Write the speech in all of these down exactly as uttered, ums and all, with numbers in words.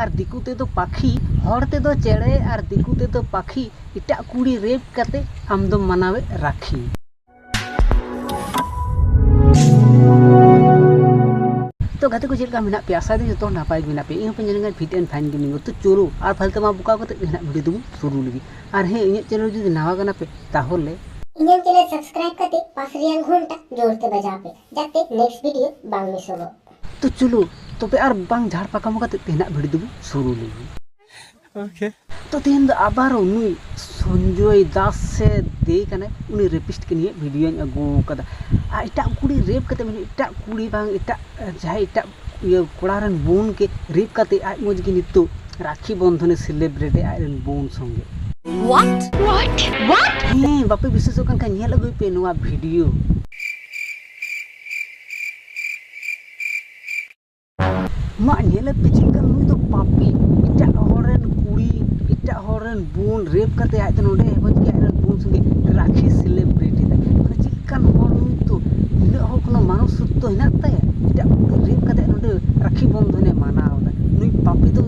ᱟᱨ ᱫᱤᱠᱩ ᱛᱮᱫᱚ ᱯᱟᱠᱷᱤ, ᱦᱚᱲ ᱛᱮᱫᱚ ᱪᱮᱬᱮ ᱟᱨ ᱫᱤᱠᱩ ᱛᱮᱫᱚ ᱯᱟᱠᱷᱤ, ᱮᱴᱟᱜ ᱠᱩᱲᱤ ᱨᱮᱯ ᱠᱟᱛᱮ ᱟᱢ ᱫᱚᱢ ᱢᱟᱱᱟᱣᱮᱫ ᱨᱟᱠᱷᱤ᱾ ᱛᱚ ᱜᱟᱛᱮ ᱠᱚ, ᱪᱮᱫ ᱞᱮᱠᱟ ᱢᱮᱱᱟᱜ ᱯᱮᱭᱟ? ᱟᱥᱟᱭ ᱫᱟᱹᱧ ᱡᱚᱛᱚ ᱦᱚᱲ ᱱᱟᱯᱟᱭ ᱜᱮ ᱢᱮᱱᱟᱜ ᱯᱮᱭᱟ᱾ ᱤᱧ ᱦᱚᱸ ᱯᱮ ᱧᱮᱞ ᱠᱟᱱ fit and fine ᱜᱮ ᱢᱮᱱᱟᱹᱧᱟ᱾ ᱛᱚ ᱪᱚᱞᱚ ᱟᱨ ᱯᱷᱟᱞᱛᱩ ᱢᱟ ᱵᱚᱠᱟ ᱠᱟᱛᱮ ᱜᱮ ᱱᱟᱦᱟᱜ video ᱫᱚᱵᱚᱱ ᱥᱩᱨᱩ ᱞᱮᱜᱮ᱾ ᱟᱨ ᱦᱮᱸ, ᱤᱧᱟᱹᱜ channel ᱡᱩᱫᱤ ᱱᱟᱣᱟ ᱠᱟᱱᱟ ᱯᱮ, ᱛᱟᱦᱚᱞᱮ ᱤᱧᱟᱹᱜ channel subscribe ᱠᱟᱛᱮ ᱯᱟᱥ ᱨᱮᱭᱟᱜ ᱜᱷᱚᱱᱴᱟ ᱡᱳᱨ ᱛᱮ ᱵᱟᱡᱟᱣ ᱯᱮ, ᱡᱟᱛᱮ next video ᱵᱟᱝ ᱢᱤᱥᱚᱜᱚᱜ᱾ ᱛᱚ ᱪᱚᱞᱚ ᱛᱚᱵᱮ ᱟᱨ ᱵᱟᱝ ᱡᱷᱟᱲ ᱯᱟᱠᱟᱢ ᱠᱟᱛᱮ ᱛᱮᱦᱮᱧᱟᱜ video ᱫᱚᱵᱚᱱ ᱥᱩᱨᱩ ᱞᱮᱜᱮ᱾ Okay. ᱛᱚ ᱛᱮᱦᱮᱧ ᱫᱚ ᱟᱵᱟᱨ ᱱᱩᱭ ᱥᱚᱧᱡᱚᱭ ᱫᱟᱥ ᱥᱮ ᱫᱮ ᱠᱟᱱᱟᱭ, ᱩᱱᱤ rapist ᱜᱮ ᱱᱤᱭᱟᱹ video ᱧ ᱟᱹᱜᱩ ᱟᱠᱟᱫᱟ᱾ ᱟᱨ ᱮᱴᱟᱜ ᱠᱩᱲᱤ rape ᱠᱟᱛᱮ, ᱢᱟᱱᱮ ᱮᱴᱟᱜ ᱠᱩᱲᱤ ᱵᱟᱝ ᱮᱴᱟᱜ ᱡᱟᱦᱟᱸᱭ ᱮᱴᱟᱜ ᱤᱭᱟᱹ ᱠᱚᱲᱟ ᱨᱮᱱ ᱵᱳᱱ ᱜᱮ rape ᱠᱟᱛᱮ ᱟᱡ ᱢᱚᱡᱽ ᱜᱮ ᱱᱤᱛᱚᱜ ᱨᱟᱠᱷᱤ ᱵᱚᱱᱫᱷᱚᱱᱮ celebrate ᱮᱫᱟ ᱟᱡ ᱨᱮᱱ ᱵᱳᱱ ᱥᱚᱸᱜᱮ᱾ What? What? What? ᱦᱮᱸ, ᱵᱟᱯᱮ ᱵᱤᱥᱣᱟᱥᱚᱜ ᱠᱟᱱ ᱠᱷᱟᱱ ᱧᱮᱞ ᱟᱹᱜᱩᱭ ᱯᱮ ᱱᱚᱣᱟ video᱾ ᱢᱟ ᱧᱮᱞᱮᱫ ᱯᱮ ᱪᱮᱫ ᱞᱮᱠᱟ ᱱᱩᱭ ᱫᱚ ᱯᱟᱯᱤ, ᱮᱴᱟᱜ ᱦᱚᱲ ᱨᱮᱱ ᱠᱩᱲᱤ, ᱮᱴᱟᱜ ᱦᱚᱲ ᱨᱮᱱ ᱵᱳᱱ rape ᱠᱟᱛᱮ ᱟᱡ ᱫᱚ ᱱᱚᱰᱮ ᱦᱮᱡ ᱠᱟᱛᱮ ᱟᱡ ᱨᱮᱱ ᱵᱳᱱ ᱥᱚᱸᱜᱮ ᱨᱟᱠᱷᱤ celebrate ᱮᱫᱟ᱾ ᱢᱟᱱᱮ ᱪᱮᱫ ᱞᱮᱠᱟᱱ ᱦᱚᱲ ᱱᱩᱭ ᱫᱚ? ᱱᱤᱱᱟᱹᱜ ᱦᱚᱸ ᱠᱳᱱᱳ ᱢᱟᱱᱩᱥᱚᱛᱛᱚ ᱦᱮᱱᱟᱜ ᱛᱟᱭᱟ? ᱮᱴᱟᱜ ᱠᱩᱲᱤ rape ᱠᱟᱛᱮ ᱱᱚᱰᱮ ᱨᱟᱠᱷᱤ ᱵᱚᱱᱫᱷᱚᱱᱮ ᱢᱟᱱᱟᱣ ᱮᱫᱟ᱾ ᱱᱩᱭ ᱯᱟᱯᱤ ᱫᱚ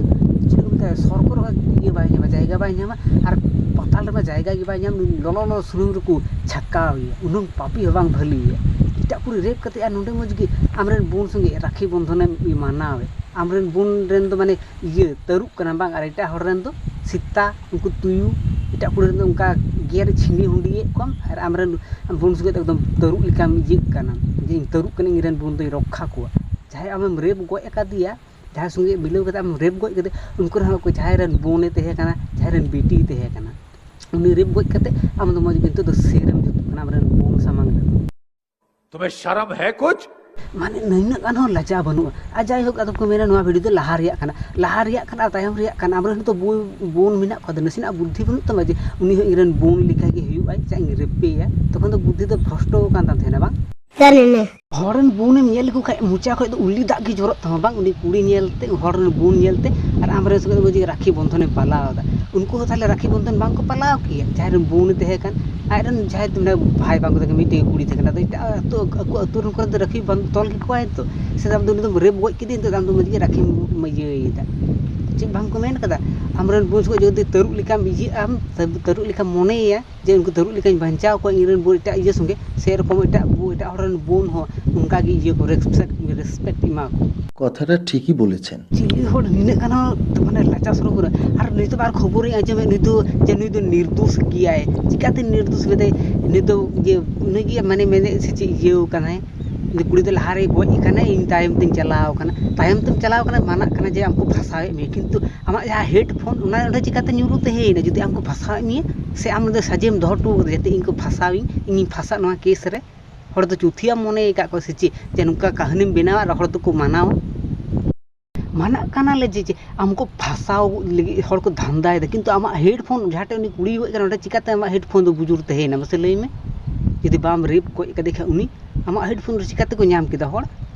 ᱪᱮᱫ ᱠᱚ ᱢᱮᱛᱟᱭᱟ, ᱥᱚᱨᱜᱚ ᱨᱮᱦᱚᱸ ᱤᱭᱟᱹ ᱵᱟᱭ ᱧᱟᱢᱟ, ᱡᱟᱭᱜᱟ ᱵᱟᱭ ᱧᱟᱢᱟ, ᱟᱨ ᱯᱟᱛᱟᱞ ᱨᱮᱢᱟ ᱡᱟᱭᱜᱟ ᱜᱮ ᱵᱟᱭ ᱧᱟᱢ᱾ ᱱᱩᱭ ᱞᱚᱞᱚ ᱞᱚᱞᱚ ᱥᱩᱱᱩᱢ ᱨᱮᱠᱚ ᱪᱷᱟᱠᱟᱣ ᱮᱭᱟ᱾ ᱩᱱᱟᱹᱝ ᱯᱟᱯᱤ ᱦᱚᱸ ᱵᱟᱝ ᱵᱷᱟᱹᱞᱤᱭᱟ᱾ ᱮᱴᱟᱜ ᱠᱩᱲᱤ rape ᱠᱟᱛᱮ ᱟᱨ ᱱᱚᱰᱮ ᱢᱚᱡᱽ ᱜᱮ ᱟᱢᱨᱮᱱ ᱵᱳᱱ ᱥᱚᱸᱜᱮ ᱨᱟᱠᱷᱤ ᱵᱚᱱᱫᱷᱚᱱᱮᱢ ᱢᱟᱱᱟᱣᱮᱫ᱾ ᱟᱢᱨᱮᱱ ᱵᱳᱱ ᱨᱮᱱ ᱫᱚ ᱢᱟᱱᱮ ᱤᱭᱟᱹ ᱛᱟᱹᱨᱩᱵ ᱠᱟᱱᱟᱢ ᱵᱟᱝ, ᱟᱨ ᱮᱴᱟᱜ ᱦᱚᱲ ᱨᱮᱱ ᱫᱚ ᱥᱮᱛᱟ, ᱩᱱᱠᱩ ᱛᱩᱭᱩ, ᱮᱴᱟᱜ ᱠᱩᱲᱤ ᱨᱮᱱ ᱫᱚ ᱚᱱᱠᱟ ᱜᱮᱨ ᱪᱷᱤᱱᱤ ᱦᱩᱸᱰᱤᱭᱮᱫ ᱠᱚᱣᱟᱢ, ᱟᱨ ᱟᱢᱨᱮᱱ ᱵᱳᱱ ᱥᱚᱸᱜᱮ ᱫᱚ ᱮᱠᱫᱚᱢ ᱛᱟᱹᱨᱩᱵ ᱞᱮᱠᱟᱢ ᱤᱭᱟᱹᱜ ᱠᱟᱱᱟ᱾ ᱡᱮ ᱤᱧ ᱛᱟᱹᱨᱩᱵ ᱠᱟᱹᱱᱟᱹᱧ, ᱤᱧ ᱨᱮᱱ ᱵᱳᱱ ᱫᱚᱧ ᱨᱚᱠᱠᱷᱟ ᱠᱚᱣᱟ᱾ ᱡᱟᱦᱟᱸᱭ ᱟᱢᱮᱢ rape ᱜᱚᱡ ᱟᱠᱟᱫᱮᱭᱟ, ᱡᱟᱦᱟᱸᱭ ᱥᱚᱸᱜᱮ ᱢᱤᱞᱟᱹᱣ ᱠᱟᱛᱮ ᱟᱢ rape ᱜᱚᱡ ᱠᱟᱛᱮ, ᱩᱱᱠᱩ ᱨᱮᱱ ᱦᱚᱸ ᱚᱠᱚᱭ ᱡᱟᱦᱟᱸᱭ ᱨᱮᱱ ᱵᱳᱱᱮ ᱛᱟᱦᱮᱸ ᱠᱟᱱᱟ, ᱡᱟᱦᱟᱸᱭ ᱨᱮᱱ ᱵᱤᱴᱤᱭ ᱛᱟᱦᱮᱸ ᱠᱟᱱᱟ, ᱩᱱᱤ rape ᱜᱚᱡ ᱠᱟᱛᱮ ᱟᱢ ᱫᱚ ᱢᱚᱡᱽ ᱜᱮ ᱱᱤᱛᱚᱜ ᱫᱚ ᱥᱮᱨᱮᱢ ᱡᱩᱛᱩᱜ ᱠᱟᱱᱟ ᱟᱢᱨᱮᱱ ᱵᱳᱱ ᱥᱟᱢᱟᱝ ᱨᱮ᱾ ᱛᱩᱢᱦᱮ ᱥᱚᱨᱢ ᱦᱮ ᱠᱩᱪᱷ? ᱢᱟᱱᱮ ᱱᱤᱱᱟᱹᱜ ᱜᱟᱱ ᱦᱚᱸ ᱞᱟᱡᱟ ᱵᱟᱹᱱᱩᱜᱼᱟ᱾ ᱟᱨ ᱡᱟᱭᱦᱳᱠ, ᱟᱫᱚ ᱠᱚ ᱢᱮᱱᱟ ᱱᱚᱣᱟ video ᱫᱚ ᱞᱟᱦᱟ ᱨᱮᱭᱟᱜ ᱠᱟᱱᱟ, ᱞᱟᱦᱟ ᱨᱮᱭᱟᱜ ᱠᱟᱱᱟ ᱟᱨ ᱛᱟᱭᱚᱢ ᱨᱮᱭᱟᱜ ᱠᱟᱱᱟ᱾ ᱟᱢᱨᱮᱱ ᱦᱚᱸᱛᱚ ᱵᱳᱱ, ᱵᱳᱱ ᱢᱮᱱᱟᱜ ᱠᱚᱣᱟ, ᱟᱫᱚ ᱱᱟᱥᱮᱱᱟᱜ ᱵᱩᱫᱽᱫᱷᱤ ᱵᱟᱹᱱᱩᱜ ᱛᱟᱢᱟ ᱡᱮ ᱩᱱᱤ ᱦᱚᱸ ᱤᱧᱨᱮᱱ ᱵᱳᱱ ᱞᱮᱠᱟ ᱜᱮ ᱦᱩᱭᱩᱜᱼᱟᱭ, ᱪᱮᱫᱟᱜ ᱤᱧ ᱨᱮᱯᱮᱭᱟ? ᱛᱚᱠᱷᱚᱱ ᱫᱚ ᱵᱩᱫᱽᱫᱷᱤ ᱫᱚ ᱵᱷᱨᱚᱥᱴᱚ ᱟᱠᱟᱱ ᱛᱟᱢ ᱛᱟᱦᱮᱱᱟ ᱵᱟᱝ? ᱛᱟᱦᱞᱮ ᱱᱮ᱾ ᱦᱚᱲ ᱨᱮᱱ ᱵᱳᱱ ᱮᱢ ᱧᱮᱞ ᱞᱮᱠᱚ ᱠᱷᱟᱡ ᱢᱚᱪᱟ ᱠᱷᱚᱡ ᱫᱚ ᱩᱞᱤ ᱫᱟᱜ ᱜᱮ ᱡᱚᱨᱚᱜ ᱛᱟᱢᱟ ᱵᱟᱝ? ᱩᱱᱤ ᱠᱩᱲᱤ ᱧᱮᱞ ᱛᱮ, ᱦᱚᱲ ᱨᱮᱱ ᱵᱳᱱ ᱧᱮᱞ ᱛᱮ, ᱟᱨ ᱟᱢ ᱨᱮᱱ ᱥᱚᱸᱜᱮ ᱫᱚ ᱢᱚᱡᱽ ᱜᱮ ᱨᱟᱠᱷᱤ ᱵᱚᱱᱫᱷᱚᱱ ᱮᱢ ᱯᱟᱞᱟᱣ ᱮᱫᱟ᱾ ᱩᱱᱠᱩ ᱦᱚᱸ ᱛᱟᱦᱞᱮ ᱨᱟᱠᱷᱤ ᱵᱚᱱᱫᱷᱚᱱ ᱵᱟᱝ ᱠᱚ ᱯᱟᱞᱟᱣ ᱠᱮᱭᱟ? ᱡᱟᱦᱟᱸᱭ ᱨᱮᱱ ᱵᱳᱱ ᱮ ᱛᱟᱦᱮᱸ ᱠᱟᱱ, ᱟᱡ ᱨᱮᱱ ᱡᱟᱦᱟᱸᱭ ᱢᱟᱱᱮ ᱵᱷᱟᱭ ᱵᱟᱝ ᱠᱚ ᱛᱟᱦᱮᱸ ᱠᱟᱱᱟ, ᱢᱤᱫᱴᱮᱡ ᱜᱮ ᱠᱩᱲᱤ ᱛᱟᱦᱮᱸ ᱠᱟᱱᱟ, ᱟᱫᱚ ᱮᱴᱟᱜ ᱟᱹᱛᱩ, ᱟᱠᱚ ᱟᱹᱛᱩ ᱨᱮᱱ ᱠᱚᱨᱮ ᱫᱚ ᱨᱟᱠᱷᱤ ᱵᱟᱝ ᱛᱚᱞ ᱠᱮᱠᱚᱣᱟᱭ ᱛᱚ᱾ ᱥᱮ ᱟᱢ ᱫᱚ ᱩᱱᱤ ᱫᱚᱢ ᱨᱮᱯ ᱜᱚᱡ ᱠᱮᱫᱮᱭᱟ, ᱱᱤᱛᱚᱜ ᱫᱚ ᱟᱢ ᱫᱚ ᱢᱚᱡᱽ ᱜᱮ ᱨᱟᱠᱷᱤᱢ ᱤᱭᱟᱹᱭᱮᱫᱟ᱾ ᱪᱮᱫ ᱵᱟᱝ ᱠᱚ ᱢᱮᱱ ᱠᱟᱫᱟ? ᱟᱢᱨᱮᱱ ᱵᱚᱱ ᱥᱚᱸᱜᱮ ᱡᱩᱫᱤ ᱛᱟᱹᱨᱩᱵ ᱞᱮᱠᱟᱢ ᱤᱭᱟᱹᱜ ᱟᱢ, ᱛᱟᱹᱨᱩᱵ ᱞᱮᱠᱟᱢ ᱢᱚᱱᱮᱭᱮᱭᱟ ᱡᱮ ᱩᱱᱠᱩ ᱛᱟᱹᱨᱩᱵ ᱞᱮᱠᱟᱧ ᱵᱟᱧᱪᱟᱣ ᱠᱚᱣᱟ ᱤᱧᱨᱮᱱ ᱵᱚᱱ ᱮᱴᱟᱜ ᱤᱭᱟᱹ ᱥᱚᱸᱜᱮ, ᱥᱮᱨᱚᱠᱚᱢ ᱮᱴᱟᱜ ᱵᱚ-, ᱮᱴᱟᱜ ᱦᱚᱲ ᱨᱮᱱ ᱵᱚᱱ ᱦᱚᱸ ᱚᱱᱠᱟ ᱜᱮ ᱤᱭᱟᱹ ᱠᱚ respect, respect ᱮᱢᱟ ᱠᱚ᱾ কথাটা ঠিকই বলেছেন। ᱪᱤᱞᱤ ᱦᱚᱲ ᱱᱤᱱᱟᱹᱜ ᱜᱟᱱ ᱦᱚᱸ ᱢᱟᱱᱮ ᱞᱟᱪᱟ ᱥᱚᱨᱚᱢ ᱵᱟᱹᱱᱩᱜᱼᱟ? ᱟᱨ ᱱᱤᱛᱚᱜ ᱟᱨ ᱠᱷᱚᱵᱚᱨᱤᱧ ᱟᱸᱡᱚᱢᱮᱫ ᱱᱩᱭ ᱫᱚ, ᱡᱮ ᱱᱩᱭ ᱫᱚ ᱱᱤᱨᱫᱳᱥ ᱜᱮᱭᱟᱭ᱾ ᱪᱤᱠᱟᱹᱛᱮ ᱱᱤᱨᱫᱳᱥ ᱢᱮᱱᱫᱟᱭ? ᱱᱩᱭ ᱫᱚ ᱤᱭᱟᱹ, ᱩᱱᱤ ᱜᱮ ᱢᱟᱱᱮ ᱢᱮᱱᱮᱫ ᱥᱮ ᱪᱮᱫ ᱤᱭᱟᱹ ᱠᱟᱱᱟᱭ? ᱩᱱᱤ ᱠᱩᱲᱤ ᱫᱚ ᱞᱟᱦᱟᱨᱮᱭ ᱜᱚᱡ ᱟᱠᱟᱱᱟᱭ, ᱤᱧ ᱛᱟᱭᱚᱢ ᱛᱮᱧ ᱪᱟᱞᱟᱣ ᱟᱠᱟᱱᱟ᱾ ᱛᱟᱭᱚᱢ ᱛᱮᱢ ᱪᱟᱞᱟᱣ ᱟᱠᱟᱱᱟ, ᱢᱟᱱᱟᱜ ᱠᱟᱱᱟ ᱡᱮ ᱟᱢ ᱠᱚ ᱯᱷᱟᱸᱥᱟᱣᱮᱫ ᱢᱮᱭᱟ, ᱠᱤᱱᱛᱩ ᱟᱢᱟᱜ ᱡᱟᱦᱟᱸ headphone, ᱚᱱᱟ ᱚᱸᱰᱮ ᱪᱤᱠᱟᱹᱛᱮ ᱧᱩᱨᱩ ᱛᱟᱦᱮᱸᱭᱮᱱᱟ? ᱡᱩᱫᱤ ᱟᱢ ᱠᱚ ᱯᱷᱟᱸᱥᱟᱣᱮᱫ ᱢᱮᱭᱟ, ᱥᱮ ᱟᱢ ᱚᱸᱰᱮ ᱥᱟᱡᱮᱢ ᱫᱚᱦᱚ ᱦᱚᱴᱚ ᱠᱟᱫᱟ ᱡᱟᱛᱮ ᱤᱧ ᱠᱚ ᱯᱷᱟᱸᱥᱟᱣᱤᱧ, ᱤᱧᱤᱧ ᱯᱷᱟᱸᱥᱟᱜ ᱱᱚᱣᱟ case ᱨᱮ? ᱦᱚᱲ ᱫᱚ ᱪᱩᱛᱷᱤᱭᱟᱢ ᱢᱚᱱᱮ ᱟᱠᱟᱫ ᱠᱚᱣᱟ ᱥᱮ ᱪᱮᱫ, ᱡᱮ ᱱᱚᱝᱠᱟ ᱠᱟᱹᱦᱱᱤᱢ ᱵᱮᱱᱟᱣᱟ ᱟᱨ ᱦᱚᱲ ᱫᱚᱠᱚ ᱢᱟᱱᱟᱣᱟ? ᱢᱟᱱᱟᱜ ᱠᱟᱱᱟᱞᱮ ᱡᱮ, ᱡᱮ ᱟᱢ ᱠᱚ ᱯᱷᱟᱸᱥᱟᱣ ᱞᱟᱹᱜᱤᱫ ᱦᱚᱲ ᱠᱚ ᱫᱷᱟᱱᱫᱟᱭᱮᱫᱟ, ᱠᱤᱱᱛᱩ ᱟᱢᱟᱜ headphone ᱡᱟᱦᱟᱸ ᱴᱷᱮᱱ ᱩᱱᱤ ᱠᱩᱲᱤᱭ ᱜᱚᱡ ᱠᱟᱱᱟ, ᱚᱸᱰᱮ ᱪᱤᱠᱟᱹᱛᱮ ᱟᱢᱟᱜ headphone ᱫᱚ ᱵᱩᱡᱩᱨ ᱛᱟᱦᱮᱸᱭᱮᱱᱟ? ᱢᱟᱥᱮ ᱞᱟᱹᱭ ᱢᱮ, ᱡᱩᱫᱤ ᱵᱟᱢ rape ᱜᱚᱡ ᱠᱟᱫᱮ ᱠᱷᱟᱱ ᱩᱱᱤ, ᱟᱢᱟᱜ headphone ᱫᱚ ᱪᱤᱠᱟᱹ ᱛᱮᱠᱚ ᱧᱟᱢ ᱠᱮᱫᱟ ᱦᱚᱲ?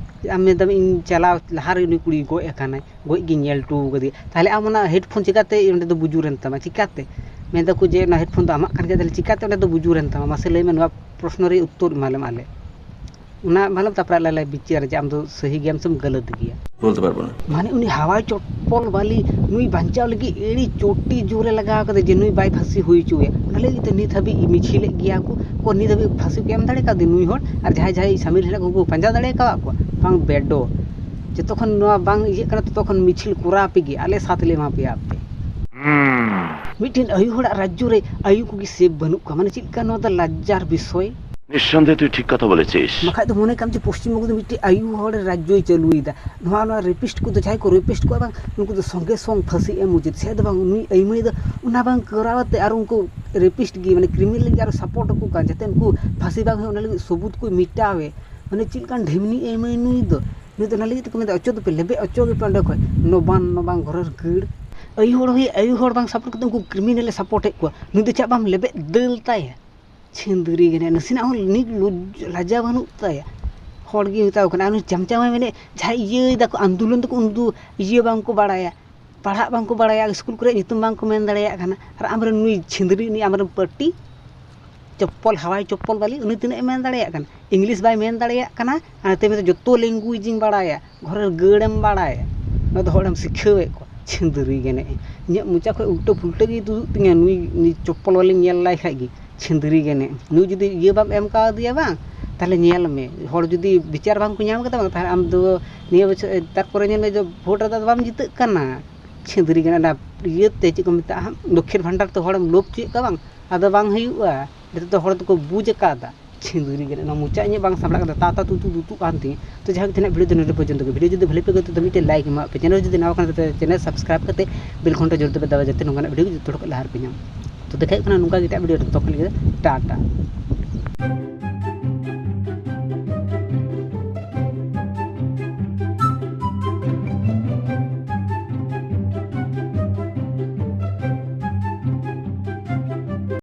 ᱟᱢ ᱢᱮᱱᱫᱟᱢ ᱤᱧ ᱪᱟᱞᱟᱣ ᱞᱟᱦᱟᱨᱮ ᱩᱱᱤ ᱠᱩᱲᱤ ᱜᱚᱡ ᱟᱠᱟᱱᱟᱭ, ᱜᱚᱡ ᱜᱤᱧ ᱧᱮᱞ ᱦᱚᱴᱚ ᱠᱟᱫᱮᱭᱟ, ᱛᱟᱦᱚᱞᱮ ᱟᱢ ᱚᱱᱟ headphone ᱪᱤᱠᱟᱹᱛᱮ ᱚᱸᱰᱮ ᱫᱚ ᱵᱩᱡᱩᱨᱮᱱ ᱛᱟᱢᱟ? ᱪᱤᱠᱟᱹᱛᱮ? ᱢᱮᱱᱫᱟᱠᱚ ᱡᱮ ᱚᱱᱟ headphone ᱫᱚ ᱟᱢᱟᱜ ᱠᱟᱱ ᱜᱮᱭᱟ, ᱛᱟᱦᱚᱞᱮ ᱪᱤᱠᱟᱹᱛᱮ ᱚᱸᱰᱮ ᱫᱚ ᱵᱩᱡᱩᱨᱮᱱ ᱛᱟᱢᱟ? ᱢᱟᱥᱮ ᱞᱟᱹᱭ ᱢᱮ, ᱱᱚᱣᱟ ᱯᱨᱚᱥᱱᱚ ᱨᱮᱭᱟᱜ ᱩᱛᱛᱚᱨ ᱮᱢᱟᱞᱮᱢ ᱟᱞᱮ᱾ ᱚᱱᱟ ᱢᱟᱱᱮ ᱛᱟᱨᱯᱚᱨᱮ ᱟᱞᱮ ᱞᱮ ᱵᱤᱪᱟᱹᱨᱟ ᱡᱮ ᱟᱢ ᱫᱚ ᱥᱟᱹᱦᱤ ᱜᱮᱭᱟᱢ ᱥᱮᱢ ᱜᱟᱹᱞᱟᱹᱛ ᱜᱮᱭᱟ᱾ বলতে পারবো না। ᱢᱟᱱᱮ ᱩᱱᱤ ᱦᱟᱣᱟᱭ ᱪᱚᱯᱯᱚᱞ ᱵᱟᱞᱤ ᱱᱩᱭ ᱵᱟᱧᱪᱟᱣ ᱞᱟᱹᱜᱤᱫ ᱮᱲᱤ ᱪᱚᱴᱤ ᱡᱳᱨᱮ ᱞᱟᱜᱟᱣ ᱠᱟᱫᱟ ᱡᱮ ᱱᱩᱭ ᱵᱟᱭ ᱯᱷᱟᱸᱥᱤ ᱦᱩᱭ ᱦᱚᱪᱚᱭᱟ᱾ ᱚᱱᱟ ᱞᱟᱹᱜᱤᱫ ᱛᱮ ᱱᱤᱛ ᱦᱟᱹᱵᱤᱡ ᱢᱤᱪᱷᱤᱞᱮᱫ ᱜᱮᱭᱟ ᱠᱚ, ᱠᱚ ᱱᱤᱛ ᱦᱟᱹᱵᱤᱡ ᱯᱷᱟᱸᱥᱤ ᱠᱚ ᱮᱢ ᱫᱟᱲᱮ ᱠᱟᱣᱫᱮ ᱱᱩᱭ ᱦᱚᱲ? ᱟᱨ ᱡᱟᱦᱟᱸᱭ ᱡᱟᱦᱟᱸᱭ ᱥᱟᱢᱤᱞ ᱦᱮᱱᱟᱜ ᱠᱚ, ᱩᱱᱠᱩ ᱯᱟᱸᱡᱟ ᱫᱟᱲᱮ ᱠᱟᱣᱟᱜ ᱠᱚᱣᱟ? ᱵᱟᱝ ᱵᱮᱰᱚ, ᱡᱚᱛᱚ ᱠᱷᱚᱱ ᱱᱚᱣᱟ ᱵᱟᱝ ᱤᱭᱟᱹᱜ ᱠᱟᱱᱟ ᱛᱚᱛᱚ ᱠᱷᱚᱱ ᱢᱤᱪᱷᱤᱞ ᱠᱚᱨᱟᱣ ᱯᱮ ᱜᱮ, ᱟᱞᱮ ᱥᱟᱛᱷ ᱞᱮ ᱮᱢᱟ ᱯᱮᱭᱟ ᱟᱯᱮ᱾ ᱢᱤᱫᱴᱮᱱ ᱟᱭᱩ ᱦᱚᱲᱟᱜ ᱨᱟᱡᱽᱡᱚ ᱨᱮ ᱟᱭᱩ ᱠᱚᱜᱮ safe ᱵᱟᱹᱱᱩᱜ ᱠᱚᱣᱟ, ᱢᱟᱱᱮ ᱪᱮᱫ ᱞᱮᱠᱟ ᱱᱚᱣᱟ ᱫᱚ ᱞᱟᱡᱡᱟᱨ ᱵᱤᱥᱚᱭ᱾ নিঃসন্দেহে তুই ঠিক কথা বলেছিস। ᱵᱟᱠᱷᱟᱡ ᱫᱚ ᱢᱚᱱᱮ ᱠᱟᱢ ᱡᱮ ᱯᱚᱥᱪᱤᱢ ᱵᱚᱝᱜᱚ ᱫᱚ ᱢᱤᱫᱴᱮᱡ ᱟᱭᱩ ᱦᱚᱲ ᱨᱟᱡᱽᱡᱚᱭ ᱪᱟᱹᱞᱩᱭᱮᱫᱟ᱾ ᱱᱚᱣᱟ, ᱱᱚᱣᱟ rapist ᱠᱚᱫᱚ ᱡᱟᱦᱟᱸᱭ ᱠᱚ rapist ᱠᱚᱣᱟ ᱵᱟᱝ, ᱩᱱᱠᱩ ᱫᱚ ᱥᱚᱸᱜᱮ ᱥᱚᱝ ᱯᱷᱟᱹᱥᱤ ᱮᱢ ᱩᱪᱤᱛ᱾ ᱥᱮ ᱫᱚ ᱵᱟᱝ, ᱱᱩᱭ ᱟᱭᱢᱟᱹᱭ ᱫᱚ ᱚᱱᱟ ᱵᱟᱝ ᱠᱚᱨᱟᱣ ᱛᱮ ᱟᱨ ᱩᱱᱠᱩ rapist ᱜᱮ, ᱢᱟᱱᱮ criminal ᱜᱮ ᱟᱨᱚ support ᱟᱠᱚ ᱠᱟᱱ, ᱡᱟᱛᱮ ᱩᱱᱠᱩ ᱯᱷᱟᱹᱥᱤ ᱵᱟᱝ ᱦᱩᱭᱩᱜ, ᱚᱱᱟ ᱞᱟᱹᱜᱤᱫ ᱥᱟᱹᱵᱩᱛ ᱠᱚ ᱢᱮᱴᱟᱣᱮ᱾ ᱢᱟᱱᱮ ᱪᱮᱫ ᱞᱮᱠᱟᱱ ᱰᱷᱤᱢᱱᱤ ᱟᱭᱢᱟᱹᱭ ᱱᱩᱭ ᱫᱚ᱾ ᱱᱩᱭ ᱫᱚ ᱚᱱᱟ ᱞᱟᱹᱜᱤᱫ ᱛᱮᱠᱚ ᱢᱮᱱᱫᱟ, "ᱚᱪᱚᱜ ᱜᱮᱯᱮ ᱚᱸᱰᱮ ᱠᱷᱚᱡ, ᱱᱚᱵᱟᱱ, ᱱᱚᱵᱟᱱ ᱜᱷᱚᱨᱮᱨ ᱜᱟᱹᱲ᱾" ᱟᱭᱩ ᱦᱚᱲ ᱦᱩᱭ, ᱟᱭᱩ ᱦᱚᱲ ᱵᱟᱝ support ᱠᱟᱛᱮ ᱩᱱᱠᱩ criminal ᱮ support ᱮᱫ ᱠᱚᱣᱟ᱾ ᱱᱩᱭ ᱫᱚ ᱪᱮᱫ ᱵᱟᱢ ᱞᱮᱵᱮᱫ ᱫᱟᱹᱞ ᱛᱟᱭᱟ? ᱪᱷᱤᱸᱫᱽᱨᱤ ᱜᱮ ᱱᱟᱥᱮᱱᱟᱜ ᱦᱚᱸ ᱱᱤᱡ ᱞᱩᱡ-, ᱞᱟᱡᱟ ᱵᱟᱹᱱᱩᱜ ᱛᱟᱭᱟ᱾ ᱦᱚᱲ ᱜᱮ ᱢᱮᱛᱟᱣ ᱠᱟᱱᱟ, ᱟᱨ ᱩᱱᱤ ᱪᱟᱢᱪᱟᱢᱮ ᱢᱮᱱᱮᱫ, ᱡᱟᱦᱟᱸᱭ ᱤᱭᱟᱹᱭ ᱫᱟᱠᱚ, ᱟᱱᱫᱳᱞᱚᱱ ᱫᱟᱠᱚ, ᱩᱱᱠᱩ ᱤᱭᱟᱹ ᱵᱟᱝ ᱠᱚ ᱵᱟᱲᱟᱭᱟ, ᱯᱟᱲᱦᱟᱜ ᱵᱟᱝ ᱠᱚ ᱵᱟᱲᱟᱭᱟ, ᱥᱠᱩᱞ ᱠᱚᱨᱮ ᱧᱩᱛᱩᱢ ᱵᱟᱝ ᱠᱚ ᱢᱮᱱ ᱫᱟᱲᱮᱭᱟᱜ ᱠᱟᱱᱟ᱾ ᱟᱨ ᱟᱢᱨᱮᱱ ᱱᱩᱭ ᱪᱷᱤᱸᱫᱽᱨᱤ, ᱩᱱᱤ ᱟᱢᱨᱮᱱ ᱯᱟᱹᱴᱤ, ᱪᱚᱯᱯᱚᱞ, ᱦᱟᱣᱟᱭ ᱪᱚᱯᱯᱚᱞ ᱵᱟᱞᱤ, ᱩᱱᱤ ᱛᱤᱱᱟᱹᱜ ᱮ ᱢᱮᱱ ᱫᱟᱲᱮᱭᱟᱜ ᱠᱟᱱᱟ? English ᱵᱟᱭ ᱢᱮᱱ ᱫᱟᱲᱮᱭᱟᱜ ᱠᱟᱱᱟ, ᱟᱨ ᱱᱚᱛᱮ ᱢᱮᱱᱫᱟ, "ᱡᱚᱛᱚ language ᱤᱧ ᱵᱟᱲᱟᱭᱟ, ᱜᱷᱚᱨᱮᱨ ᱜᱟᱹᱲᱮᱢ ᱵᱟᱲᱟᱭᱟ᱾" ᱱᱚᱣᱟ ᱫᱚ ᱦᱚᱲᱮᱢ ᱥᱤᱠᱷᱟᱹᱣᱮᱫ ᱠᱚᱣᱟ᱾ ᱪᱷᱤᱸᱫᱽᱨᱤ ᱜᱮ ᱮᱱᱮᱡ᱾ ᱤᱧᱟᱹᱜ ᱢᱚᱪᱟ ᱠᱷᱚᱱ ᱩᱞᱴᱟᱹ ᱯᱷᱩᱞᱴᱟᱹ ᱜᱮ ᱛᱩᱫᱩᱜ ᱛᱤᱧᱟᱹ, ᱱᱩᱭ, ᱱᱩᱭ ᱪᱚᱯᱯᱚᱞ ᱵᱟᱞᱤᱧ ᱧᱮᱞ ᱞᱟᱭ ᱠᱷᱟᱡ ᱜᱮ᱾ ᱪᱷᱤᱸᱫᱽᱨᱤ ᱜᱮ ᱮᱱᱮᱡ᱾ ᱱᱩᱭ ᱡᱩᱫᱤ ᱤᱭᱟᱹ ᱵᱟᱢ ᱮᱢ ᱠᱟᱣᱫᱮᱭᱟ ᱵᱟᱝ, ᱛᱟᱦᱚᱞᱮ ᱧᱮᱞ ᱢᱮ, ᱦᱚᱲ ᱡᱩᱫᱤ ᱵᱤᱪᱟᱹᱨ ᱵᱟᱝ ᱠᱚ ᱧᱟᱢ ᱠᱟᱫᱟ ᱵᱟᱝ, ᱛᱟᱦᱚᱞᱮ ᱟᱢ ᱫᱚ ᱱᱤᱭᱟᱹ ᱵᱚᱪᱷᱚᱨ, ᱛᱟᱨᱯᱚᱨᱮ ᱧᱮᱞ ᱢᱮ ᱡᱮ ᱵᱷᱳᱴ ᱨᱮᱫᱚ ᱟᱫᱚ ᱵᱟᱢ ᱡᱤᱛᱟᱹᱜ ᱠᱟᱱᱟ᱾ ᱪᱷᱤᱸᱫᱽᱨᱤ ᱜᱮ ᱮᱱᱮᱡ᱾ ᱚᱱᱟ ᱤᱭᱟᱹᱛᱮ ᱪᱮᱫ ᱠᱚ ᱢᱮᱛᱟᱜᱼᱟ ᱦᱟᱸᱜ, ᱞᱚᱠᱠᱷᱤᱨ ᱵᱷᱟᱱᱰᱟᱨ ᱛᱮ ᱦᱚᱲᱮᱢ ᱞᱳᱵᱷ ᱦᱚᱪᱚᱭᱮᱫ ᱠᱚᱣᱟ ᱵᱟᱝ, ᱟᱫᱚ ᱵᱟᱝ ᱦᱩᱭᱩᱜᱼᱟ᱾ ᱱᱤᱛᱚᱜ ᱫᱚ ᱦᱚᱲ ᱫᱚᱠᱚ ᱵᱩᱡᱽ ᱟᱠᱟᱫᱟ᱾ ᱪᱷᱤᱸᱫᱽᱨᱤ ᱜᱮ ᱮᱱᱮᱡ᱾ ᱚᱱᱟ ᱢᱚᱪᱟ ᱤᱧᱟᱹᱜ ᱵᱟᱝ ᱥᱟᱢᱵᱲᱟᱜ ᱠᱟᱱᱟ, ᱛᱟ ᱛᱟ ᱛᱩ ᱛᱩ ᱛᱩ ᱛᱩ ᱠᱟᱱ ᱛᱤᱧ᱾ ᱛᱚ ᱡᱟᱦᱟᱸ ᱜᱮ ᱛᱮᱱᱟᱜ ᱵᱷᱤᱰᱤᱭᱳ ᱫᱚ ᱱᱚᱰᱮ ᱯᱚᱨᱡᱚᱱᱛᱚ ᱜᱮ᱾ ᱵᱷᱤᱰᱤᱭᱳ ᱡᱩᱫᱤ ᱵᱷᱟᱞᱮ ᱯᱮ ᱟᱹᱭᱠᱟᱹᱣ ᱛᱚ ᱢᱤᱫᱴᱮᱱ ᱞᱟᱭᱤᱠ ᱮᱢᱟᱜ ᱯᱮ᱾ ᱪᱮᱱᱮᱞ ᱡᱩᱫᱤ ᱱᱟᱣᱟ ᱠᱟᱱᱟ ᱛᱚ ᱪᱮᱱᱮᱞ ᱥᱟᱵᱥᱠᱨᱟᱭᱤᱵ ᱠᱟᱛᱮ ᱵᱮᱞ ᱜᱷᱚᱱᱴᱟ ᱡᱳᱨ ᱛᱮᱯᱮ ᱫᱟᱵᱟ, ᱡᱟᱛᱮ ᱱᱚᱝᱠᱟᱱᱟᱜ ᱵᱷᱤᱰᱤᱭᱳ ᱡᱚᱛᱚ ᱦᱚᱲ ᱠᱷᱚᱱ ᱞᱟᱦᱟ ᱨᱮᱯᱮ ᱧᱟᱢ᱾ ᱛᱚ ᱫᱮᱠᱷᱟ ᱦᱩᱭᱩᱜ ᱠᱟᱱᱟ ᱱᱚᱝᱠᱟ ᱜᱮ ᱮᱴᱟᱜ ᱵᱷᱤᱰᱤᱭᱳ ᱨᱮ, ᱛᱚᱠᱷᱚᱱ ᱞᱟᱹᱜᱤᱫ ᱫᱚ ᱴᱟᱴᱟ᱾